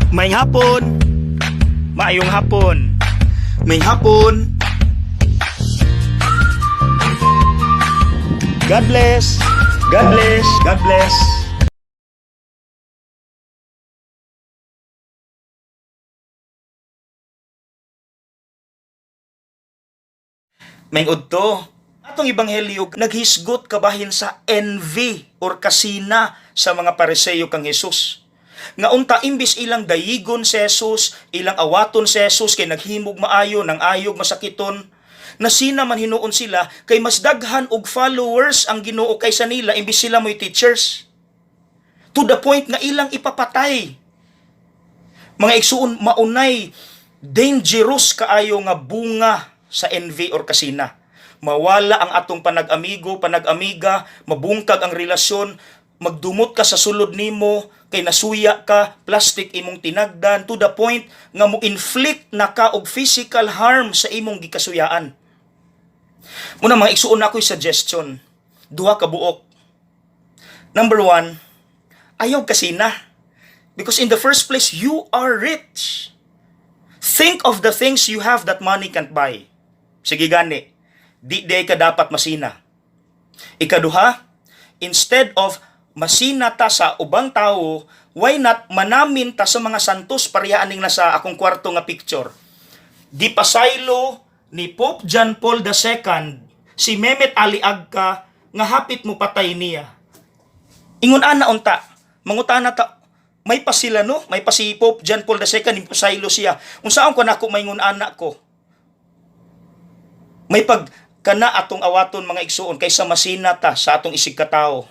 Maayong hapon. Maayong hapon. Maayong hapon. God bless. God bless. God bless. Maayong udto. Atong ebanghelyo naghisgot kabahin sa envy or kasina sa mga Pariseyo kang Hesus. Nga unta imbis ilang dayigon si Jesus, ilang awaton si Jesus kay naghimog maayo nang ayog masakiton, nasina man hinuon sila kay mas daghan og followers ang Ginoo kaysa nila imbis sila mo'y teachers. To the point nga ilang ipapatay. Mga igsuon, maunay dangerous kaayo nga bunga sa envy or kasina. Mawala ang atong panag-amigo, panag-amiga, mabungkag ang relasyon, magdumot ka sa sulod nimo, kay nasuya ka, plastic imong tinagdan, to the point nga mo inflict na ka og physical harm sa imong gikasuyaan. Muna mga igsuon, ako'y suggestion. Duha ka buok. Number one, ayaw kasina. Because in the first place, you are rich. Think of the things you have that money can't buy. Sige gani, di diay ka dapat masina. Ikaduha, instead of masina ta sa ubang tao, why not manamin ta sa mga santos pareha aning nasa akong kwarto nga picture? Di pasaylo ni Pope John Paul II si Mehmet Ali Agca nga hapit mo patay niya. Ingon ana unta, mangutana ta, may pa sila no, may pa si Pope John Paul II, pasaylo siya. Unsaon ko nako maingon ana ko? May pag kana atong awaton, mga igsuon, kaysa masina ta sa atong isig katao.